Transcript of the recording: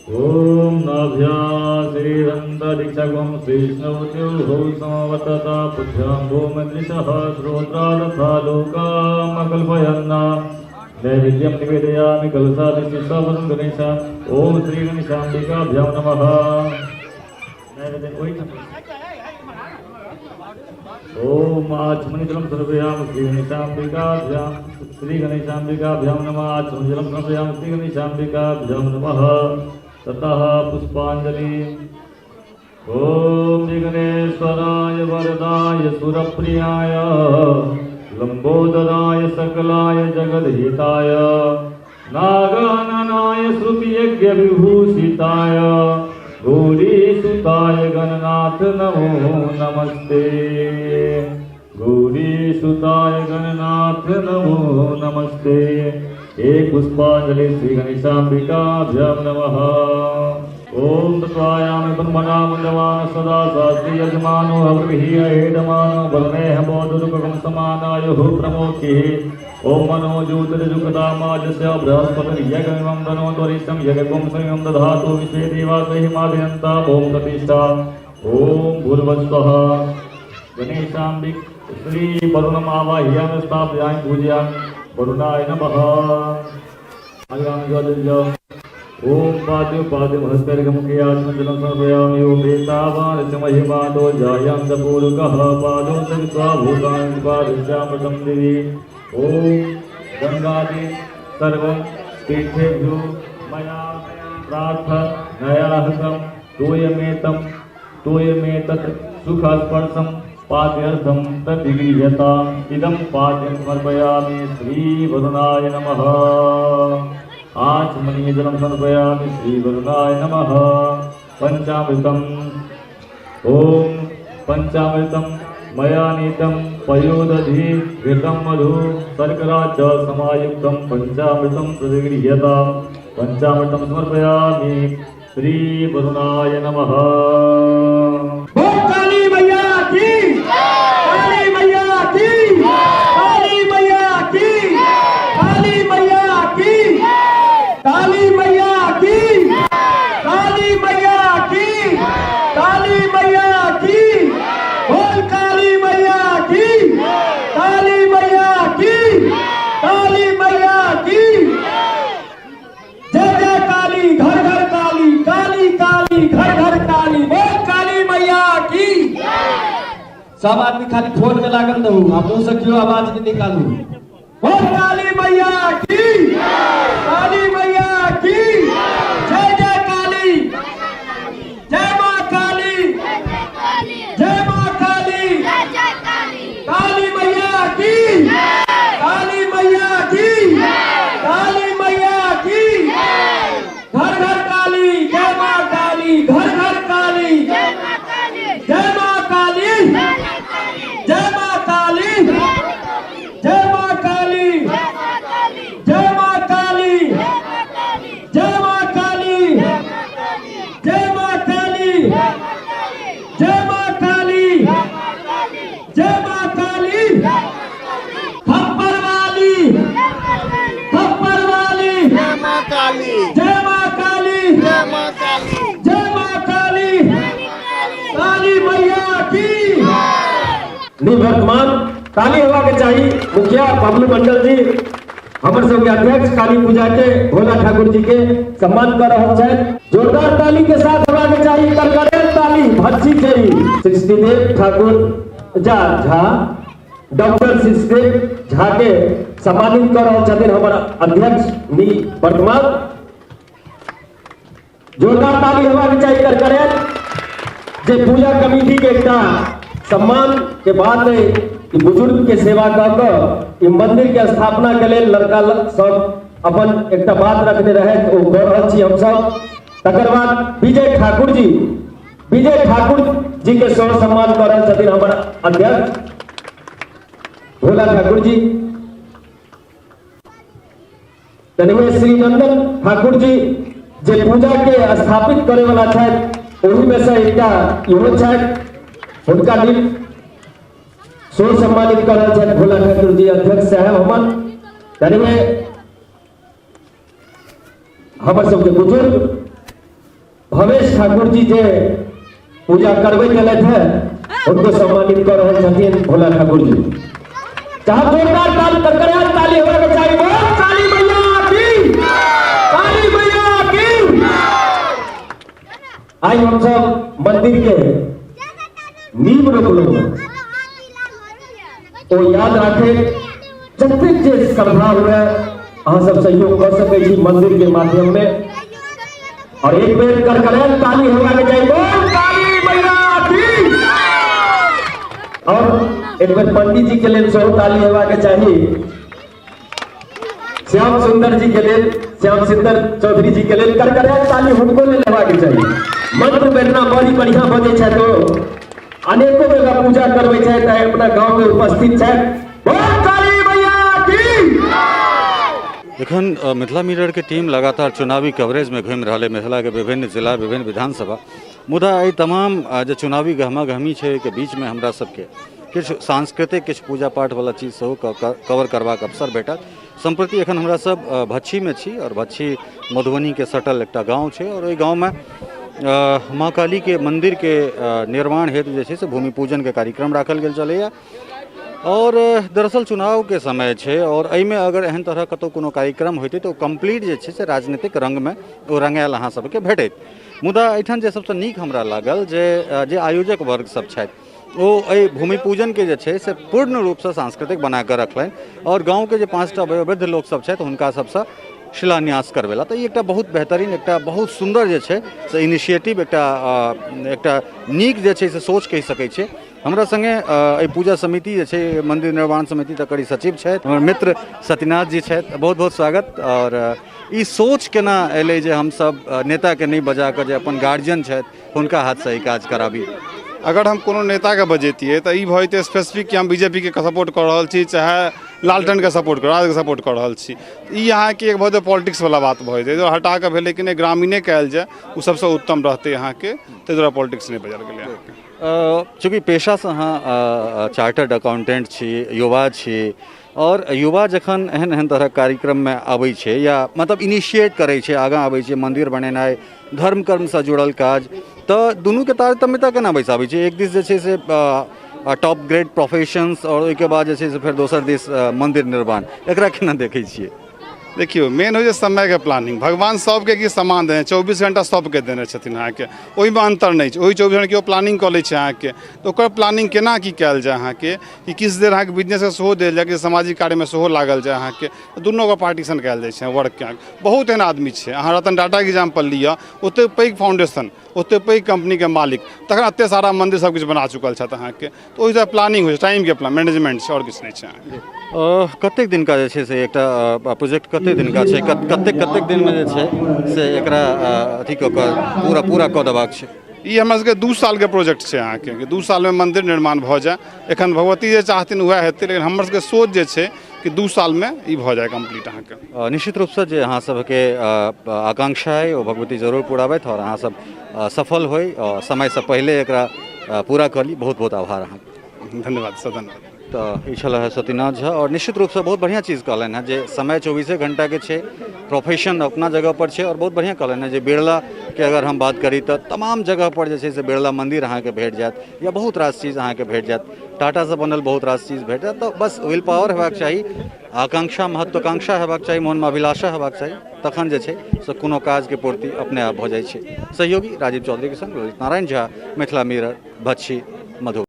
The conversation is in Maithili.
ॐ नाभ्या श्रीरन्धदीक्षगुं श्रीष्णौत्युः समवतता पुभ्यां भूमदृशः श्रोत्रादथा लोकामकल्पयन्न नैवेद्यं निवेदयामि कलशादिशिषवं गणेश। ॐ श्रीगणेशाम्बिकाभ्यां नमः। नैवेद्यं ओहिठाम। ॐ आचमनिजलं समर्पयामि श्रीगणेशाम्बिकाभ्यां, श्रीगणेशाम्बिकाभ्यां नमः। आचमनिजलं समर्पयामि श्रीगणेशाम्बिकाभ्यां नमः। ततः पुष्पाञ्जलि। ॐ विघ्नेश्वराय वरदाय सुरप्रियाय लम्बोदराय सकलाय जगद्धिताय नागाननाय श्रुतियज्ञविभूषिताय गौरीसुताय गणनाथ नमो नमस्ते। गौरीसुताय गणनाथ नमो नमस्ते। एक पुष्पांजलि श्री गणेशाम्बिकाभ्यां नमः। ॐ तत्त्वायामि ब्रह्मणा मुञ्जमान सदा शास्त्री यजमानो हविः हेडमानो वरुणेह बोधुरुकं समानायुः प्रमोखिः। ॐ मनो ज्योतिर्जुकतामाजस्य बृहस्पतिर्यगमिमं धनोत्वरिष्ठं यगगुं संयं दधातु विश्वे देवासैः मादयन्ता। ॐ प्रतिष्ठा। ॐ भूर्भुवस्वः गणेशाम्बिक श्री वरुणमावाह्यामि, स्थापयामि, पूजयामि। वरुणाय नमः। आगामि। ॐ पाद्य पाद्य हस्तर्घमुखे आत्मजलं समर्पयामि। ॐ एतावान् च महिमातो जायां च पूरुकः पादौ च विश्वा भूतानि पादस्यामृतं दिवि। ॐ गङ्गादि सर्वं तीर्थेभ्यो मया प्रार्थनयाहतं तोयमेतं तोयमेतत् सुखस्पर्शं पाद्यर्थं प्रतिगृह्यताम्। इदं पाद्यं समर्पयामि श्रीवरुणाय नमः। आचमनीयजलं समर्पयामि श्रीवरुणाय नमः। पञ्चामृतम्। ॐ पञ्चामृतं मया नीतं पयोदधि घृतं मधु शर्करा च समायुक्तं पञ्चामृतं प्रतिगृह्यताम्। पञ्चामृतं समर्पयामि श्रीवरुणाय नमः। बोल काली मैया की, काली मैया की, काली मैया की, काली मैया की, काली मैया की, काली मैया की, काली मैया की। बोल काली मैया की, काली मैया की, काली मैया की। जय जय काली, घर घर काली, काली काली, घर घर काली। बोल काली मैया की। सब आदमी खाली फोन में लागल रहू आ मुंह से केओ आवाज नहीं निकालू। बोल काली मैया की, काली मैया की। जय जय काली, जय माँ काली, जय माँ काली, काली मैया की, काली मैया की, काली मैया की। घर घर काली, जय माँ काली, घर घर काली, जय माँ काली, जय माँ काली, जय माँ काली, जय माँ काली, जय माँ काली, जय माँ काली, जय माँ काली, जय माँ काली। थप्पड़ वाली, थप्पड़ वाली। जय माँ काली। जय माँ काली। जय माँ काली। जय माँ काली, काली मैया की। निवर्तमान ताली होवा के चाही। मुखिया बबलू मंडल जी, हमर सबके अध्यक्ष, काली पूजा के भोला ठाकुर जी के सम्मान कर रहल छथि। जोरदार ताली के साथ होवा के चाही, करकरेल ताली भच्ची छै। सृष्टिदेव ठाकुर जा झा, डॉक्टर सृष्टिदेव झा के सम्मानित कर रहल छथिन हमर अध्यक्ष निवर्तमान। जोरदार ताली होवा के चाही, करकरेल। जे पूजा कमिटी के एकटा सम्मान के बात है कि बुजुर्ग के सेवा कऽ कऽ ई मंदिर के स्थापना के लेल लड़का सब अपन एकटा बात रखने रहे, ओ कऽ रहल छी हमसब। तकर बाद विजय ठाकुर जी, विजय ठाकुर जी के सेहो सम्मान कऽ रहल छथिन हमर अध्यक्ष भोला ठाकुर जी। तनिमे श्री नंदन ठाकुर जी, जे पूजा के स्थापित करे वाला छथि, ओहि में से एकटा इहो छथि। हुनका नीक सेहो सम्मानित कर रहल छथि भोला ठाकुर जी, अध्यक्ष साहेब हमर। तनिमे हमर सबके बुजुर्ग भवेश ठाकुर जी जे पूजा करबै गेलथि है उनको सम्मानित कर रहल छथिन भोला ठाकुर जी। चाहे जोरदार ताली करकरात ताली होवे के चाही। बोल काली मैया की, काली मैया की। आइ हम सब मंदिर के नींव रोपलहुँ, ओ याद राखे जतेक जे श्रद्धा हुए अहाँ सब सहयोग कर सकै छी मंदिर के माध्यम में। और एक बेर करकरात ताली होगा के चाही। बोल काली मैया की। और एक बेर पंडित जी के लेल सेहो ताली होगा के चाही, श्याम सुंदर जी के लेल, श्याम सुंदर चौधरी जी के लेल करकरात ताली हुनको लेल हेबाक चाही। मंत्र बेदना बड़ी बढ़िया बजै छथि, ओ अनेको जगह पूजा करबै छथि, आइ अपना गांव में उपस्थित छथि। बोल काली मैया की। एखन मिथिला मिरर के टीम लगातार चुनावी कवरेज में घूमि रहल है मिथिला के विभिन्न जिला, विभिन्न विधानसभा। मुदा एहि तमाम जे चुनावी गहमा गहमी छै के बीच में हमरा सबके किछु सांस्कृतिक, किछु पूजा पाठ वाला चीज सेहो कवर करबाक अवसर भेटल। सम्प्रति एखन हमरा सब भच्छी में छी और भच्छी मधुबनी के सटल एकटा गाँव छै और ओहि गाँव में माँ काली के मंदिर के निर्माण हेतु जे छै से भूमि पूजन के कार्यक्रम राखल गेल छलैया। और दरअसल चुनाव के समय छै और एहिमे अगर एहन तरह कतौ कोनो कार्यक्रम होइतै तऽ ओ कम्प्लीट जे छै से राजनीतिक रंगमे ओ रंगायल अहाँ सबके भेटैत। मुदा एहिठाम जे सबसँ नीक हमरा लागल जे आयोजक वर्ग सब छथि ओ एहि भूमि पूजन के जे छै से पूर्ण रूपसँ सांस्कृतिक बना कऽ रखलनि और गाँवके जे 5टा वयोवृद्ध लोक सब छथि हुनका सबसँ शिलान्यास करबेला। तऽ ई एकटा बहुत बेहतरीन, एकटा बहुत सुन्दर जे छै से इनिशिएटिव, एकटा नीक जे छै से सोच कहि सकै छियै। हमरा संगे एहि पूजा समिति जे छै मंदिर निर्माण समिति तकर ई सचिव छथि हमर मित्र सत्यनाथ जी छथि। बहुत बहुत स्वागत। और ई सोच केना एलै जे हमसब नेताके नहि बजा कऽ जे अपन गार्जियन छथि हुनका हाथसँ ई काज कराबी? अगर हम कोनो नेताके बजैतियै तऽ ई भऽ जेतै स्पेसिफिक कि हम बीजेपीके सपोर्ट कऽ रहल छी, चाहे लालटेनके सपोर्ट कऽ राजदके सपोर्ट कऽ रहल छी। ई अहाँके एक भऽ जेतै पॉलिटिक्सवला बात भऽ जेतै। एहि हटा कऽ भेलै कि नहि ग्रामीणे कयल जाय, ओ सबसँ उत्तम रहतै अहाँके, ताहि दुआरे पॉलिटिक्स नहि बजायल गेलै अहाँके। चूँकि पेशासँ अहाँ चार्टर्ड अकाउंटेंट छी, युवा छी और युवा जखन एहन एहन तरहक कार्यक्रममे आबै छै या मतलब इनिशिएट करै छै, आगाँ आबै छै, मन्दिर बनेनाइ, धर्म कर्मसँ जुड़ल काज, तऽ दुनूके तारतम्यता केना बैसाबै छै? एक दिस जे छै से टॉप ग्रेड प्रोफेशंस और ओहिके बाद जे छै से फेर दोसर दिस मन्दिर निर्माण, एकरा केना देखै छियै? देखियौ, मेन होइ छै समयके प्लानिंग। भगवान सबके की समान देने, 24 घंटा सबके देने छथिन अहाँके, ओहिमे अन्तर नहि छै। ओहि 24 घंटा केओ प्लानिंग कऽ लै छै अहाँके, तऽ ओकर प्लानिंग केना की कयल जाय अहाँके, कि किछु देर अहाँके बिजनेसके सेहो देल जाय, कि सामाजिक कार्यमे सेहो लागल जाय अहाँके, दुनूके पार्टीशन कयल जाइ छै वर्कके। अहाँके बहुत एहन आदमी छै, अहाँ रतन टाटाके एग्जाम्पल लिअ, ओतेक पैघ फाउंडेशन, ओतेक पैघ कम्पनीके मालिक, तखन एतेक सारा मन्दिर सब किछु बना चुकल छथि अहाँके। तऽ ओहि हिसाबसँ प्लानिंग होइ छै, टाइमके प्लान मैनेजमेंट छै, आओर किछु नहि छै अहाँके। कतेक दिनका जे छै से एकटा प्रोजेक्ट कतेक दिनका छै, कतेक कतेक दिनमे जे छै से एकरा अथी कऽ कऽ पूरा पूरा कऽ देबाक छै? ई हमरा सबके 2 सालके प्रोजेक्ट छै अहाँके, कि 2 सालमे मन्दिर निर्माण भऽ जाय। एखन भगवती जे चाहथिन वएह हेतै, लेकिन हमर सबके सोच जे छै कि 2 सालमे ई भऽ जाय कम्प्लीट अहाँके। निश्चित रूपसँ जे अहाँ सबके आकांक्षा अइ ओ भगवती जरूर पुराबथि और अहाँ सब सफल होइ, समयसँ पहिले एकरा पूरा कऽ ली। बहुत बहुत आभार अहाँके। धन्यवाद सर, धन्यवाद। तऽ ई छल है सतीनाथ झा और निश्चित रूपसँ बहुत बढ़िआँ चीज कहलनि हेँ जे समय 24 घंटाके छै, प्रोफेशन अपना जगह पर छै। और बहुत बढ़िआँ कहलनि हेँ जे बिरलाके अगर हम बात करी तऽ तमाम जगह पर जे छै से बिरला मन्दिर अहाँके भेट जायत या बहुत रास चीज अहाँके भेट जायत, टाटासँ बनल बहुत रास चीज भेट जायत। तऽ बस will power हेबाक चाही, आकांक्षा, महत्वाकांक्षा हेबाक चाही, मोनमे अभिलाषा हेबाक चाही, तखन जे छै से कोनो काजके पूर्ति अपने आप भऽ जाइ छै। सहयोगी राजीव चौधरीके संग ललित नारायण झा, मिथिला मिरर, भच्छी, मधुबनी।